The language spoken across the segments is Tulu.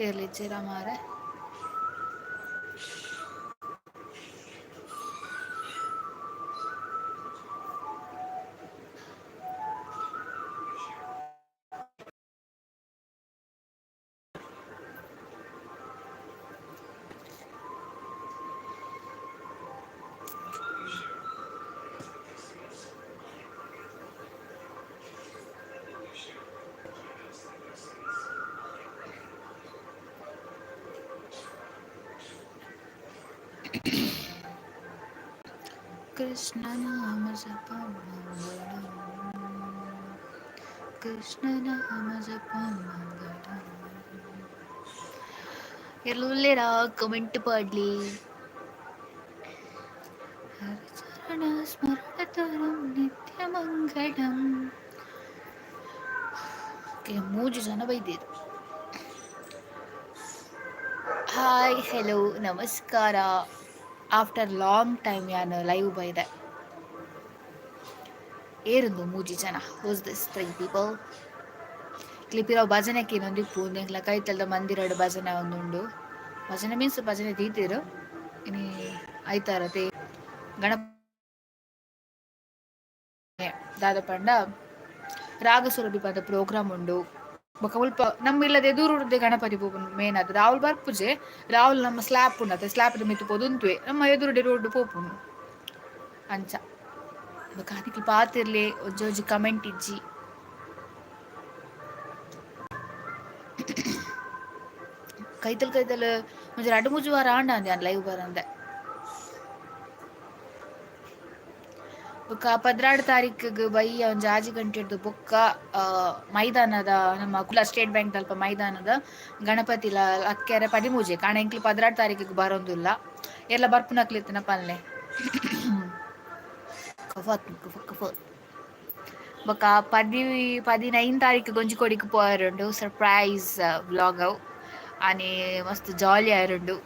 ಏರ್ಲಿಜ್ಜೆರಾ ಮಾರೆ? ಕೃಷ್ಣ ನಾಮ ಜಪ ಮಂಗಳಂ, ಕೃಷ್ಣ ನಾಮ ಜಪ ಮಂಗಳಂ. ಎಲ್ಲುಲ್ಲೇರಾ? ಕಮೆಂಟ್ ಪಾಡ್ಲಿ. ಹರಿಚರಣ ಸ್ಮರಣತರಂ ನಿತ್ಯ ಮಂಗಳಂ. ಓಕೆ, ಮೂಜಿ ಜನ ಬೈದೇರು. ಹಾಯ್, ಹೆಲೋ, ನಮಸ್ಕಾರ. ಆಫ್ಟರ್ ಲಾಂಗ್ ಟೈಮ್ ಯಾನ್ ಲೈವ್ ಬೈದೆ. ಏರುಂದು ಮೂಜಿ ಜನ? Who's this three people? ಕ್ಲಿಪಿರೋ ಭಜನೆ ಕೇನೊಂದಿಪ್ಪು. ಎಂಕ್ಲ ಕೈತಲ್ದ ಮಂದಿರಡ್ ಭಜನೆ ಒಂದುಂಡು. ಭಜನೆ ಮೀನ್ಸ್ ಭಜನೆ ದೀತೆರ್. ಇನಿ ಐತಾರತೆ ಗಣ ದಾದ ಪಂಡ ರಾಗಸುರಭಿ ಪದ ಪ್ರೋಗ್ರಾಮ್ ಉಂಡು. ಬೊಕ ಮುಲ್ಪ ನಮ್ಮ ಇಲ್ಲದ ಎದುರುರ್ದೆ ಗಣಪತಿ ಪೋಪುನು. ಮೇನ್ ಆದ್ ರಾಹುಲ್ ಬರ್ಪುಜೆ. ರಾಹುಲ್ ನಮ್ಮ ಸ್ಲ್ಯಾಪ್ ಉಂಡತೆ, ಸ್ಲ್ಯಾಪ್ ದ ಮಿತ್ತ್ ಪೋದು ಉಂತುವೆ. ನಮ್ಮ ಎದುರುಡೆ ರೋಡ್ ಪೋಪುನು ಅಂಚ. ಬೊಕ ನಿಕ್ಲ್ ಪಾತೆರ್ಲೆ, ಒಂಜಿ ಒಂಜಿ ಕಮೆಂಟ್ ಇಜ್ಜಿ. ಕೈತಲ್ ಕೈತಲ್ ಒಂಜಿ ರಡ್ಡ್ ಮೂಜಿ ವಾರ ಆಂಡ ಯಾನ್ ಲೈವ್ ಬರಂದೆ. ಬೊಕ್ಕ 12 ತಾರೀಕಿಗ್ ಬಯ್ಯ ಒಂಜಿ 6 ಗಂಟೆಡ್ದ್ ಬೊಕ್ಕ ಮೈದಾನದ ನಮ್ಮ ಕುಲ ಸ್ಟೇಟ್ ಬ್ಯಾಂಕ್ ದಲ್ಪ ಮೈದಾನದ ಗಣಪತಿಲ ಲಕ್ಕೆರೆ 13 ಕಾಣ. ಎಂಕ್ಲು 12 ತಾರೀಕಿಗ್ ಬರೊಂದುಲ್ಲ. ಏರ್ಲ ಬರ್ಪುನಕ್ಲ್ ಇತ್ತಿನ ಪನ್ಲೆ. ಕಫ ಕಫ ಕಫ. ಬೊಕ್ಕ 15 ತಾರೀಕು ಒಂಜಿ ಕೊಡಿಕ್ ಪೋಯರುಂಡು. ಸರ್ಪ್ರೈಸ್ ವ್ಲಾಗ್ ಅವು. ಆನಿ ಮಸ್ತ್ ಜಾಲಿ ಆಯರುಂಡು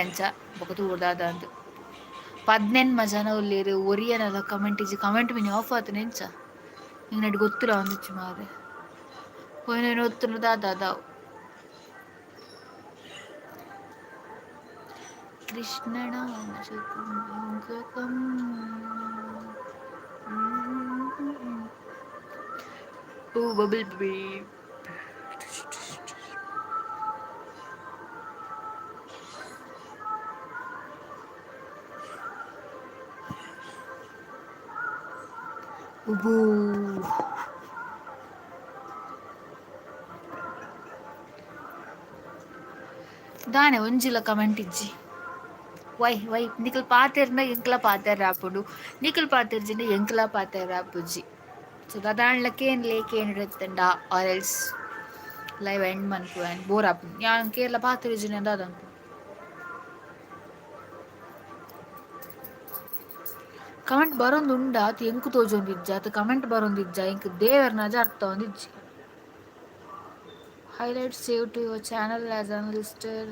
ಅಂಚ. ಬೊಕ ತೂವೊಡು ದಾದ ಅಂದ್. 18 ಜನ ಉಲ್ಲೆರ್, ಒರಿಯನಲ ಕಮೆಂಟ್ ಇಜ್ಜಿ. ಕಮೆಂಟ್ ಮಿನಿ ಆಫ್ ಆತುಂಡು ಎಂಚ ಎಂಕ್ ಗೊತ್ತುಲ ಒಂದಿಚ್ಚಿ ಮಾರ್ರೆ. ಪೋಯಿನ ಒತ್ತುಂಡು ದಾದ ದಾವು. ಕೃಷ್ಣನ ಬಬಲ್ ಬಬಲ್. ಉಬೂ. ದಾನೆ ಒಂಜಿಲ ಕಮೆಂಟ್ ಇಜ್ಜಿ? Why why? ನಿಕಲ್ ಪಾತೆರ್ನ ಎಂಕ್ಲ ಪಾತೆರ ಆಪುಂಡು, ನಿಕಲ್ ಪಾತೆರ್ಜಿಂಡ ಎಂಕ್ಲ ಪಾತೆರ ಆಪುಜಿ. ಸೊ ದಾದಾಂಡ್ಲ ಕೇನ್ಲೆ, ಕೇಂಡಿತ್ತಂಡ ಆರ್ ಎಲ್ಸ್ ಲೈವ್ ಎಂಡ್ ಮನ್ಪುವೆ. ಬೋರ್ ಆಪುಂಡು. ಯಾನ್ ಕೇರ್ಲ ಪಾತೆರಿಜಿನ ದಾದ ಅನ್ಪು? ಕಮೆಂಟ್ ಬರೊಂದುಂಡ ಅತ್ ಎಂಕ್ ತೋಜೊಂದಿಜ್ಜ, ಅತ್ ಕಮೆಂಟ್ ಬರೊಂದಿಜ್ಜ? ಎಂಕ್ ದೇವೆರ್ನ ಅರ್ಥ ಆವೊಂದಿಜ್ಜಿ. Highlight save to your channel as unlisted.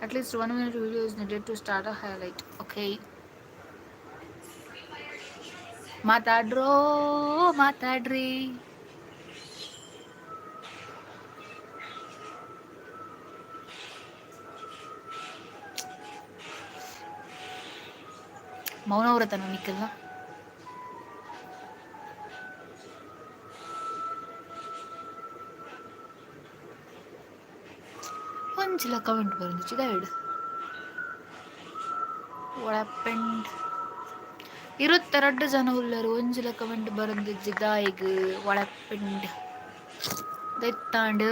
At least 1 minute video is needed to start a highlight. Okay. ಮಾತಾಡ್ರೋ, ಮಾತಾಡ್ರಿ. ಮೌನವ್ರತನ ನಿಕ್ಕಲ್ಲ. ಒಂಜಿಲ ಕಮೆಂಟ್ ಬರಂದಿಜ್ಜಿ guide. What happened? 22 ಜನ ಉಲ್ಲರು, ಒಂಜಿಲ ಕಮೆಂಟ್ ಬರಂದಿಜ್ಜಿ ದಾಯಿಗ್? What happened? ದೆತ್ತಾಂಡ್?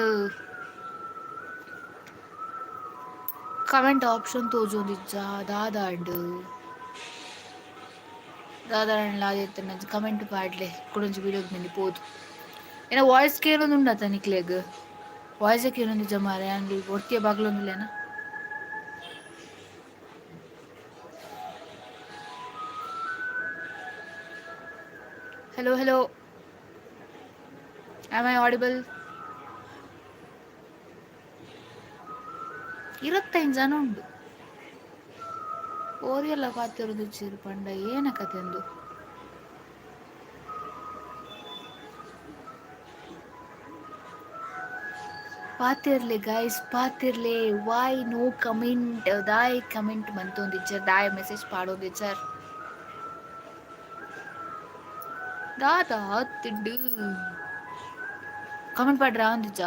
Comment option ತೋಜೊಂದಿಜ್ಜ. ದಾದಾಂಡ್ ದಾದಾಂಡ್ಲ ಆದಿತ್ತನ ಕಮೆಂಟ್ ಪಾಡ್ಲೆ. ಕುಡೊಂಜಿ ವಿಡಿಯೋಗ್ ಮಿನಿ ಪೋದು. ಏನ ವಾಯ್ಸ್ ಕೇಳೊಂದುಂಡತ ನಿಕ್ಲೆಗ್? ವಾಯ್ಸ್ ಕೇಳೊಂದಿಜ್ಜ ಮಾರ್ರೆ. ಯಾನ್ ಒರ್ತಿಯ ಬಾಗ್ಲೊಂದುಲ್ಲೇನ? Hello, hello, am I audible? 25 ಜನ ಉಂಡು. ಓರಿಯಲ್ಲ ಪಾತೆರೊಂದಿಜ್ಜೆರ್ ಪಂಡ ಏನ ಕತೆ ಉಂದು? ಪಾತೆರ್ಲೆ ಗೈಸ್, ಪಾತೆರ್ಲೆ. Why no comment? ದಾಯೆ ಕಮೆಂಟ್ ಮಂತೊಂದಿಜ್ಜರ್? ದಾಯೆ ಮೆಸೇಜ್ ಪಾಡೊಂದಿಜ್ಜರ್? ದಾದ ಆತುಂಡು? ಕಮೆಂಟ್ ಪಾಡ್ರ ಆವೊಂದಿಜ್ಜ?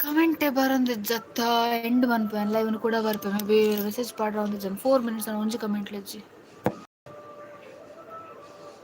ಕಮೆಂಟೇ ಬರೊಂದಿಜ್ಜತ್ತ? ಎಂಡ್ ಮನ್ಪುವೆ ಲೈವ್ ಕೂಡ ಬರ್ಪೆ. ಮೇ ಬಿ ಮೆಸೇಜ್ ಪಾಡ್ರ ಆವೊಂದಿಜ್ಜ. 4 ಮಿನಿಟ್ಸ್ ಒಂಜಿ ಕಮೆಂಟ್ ಇಜ್ಜಿ.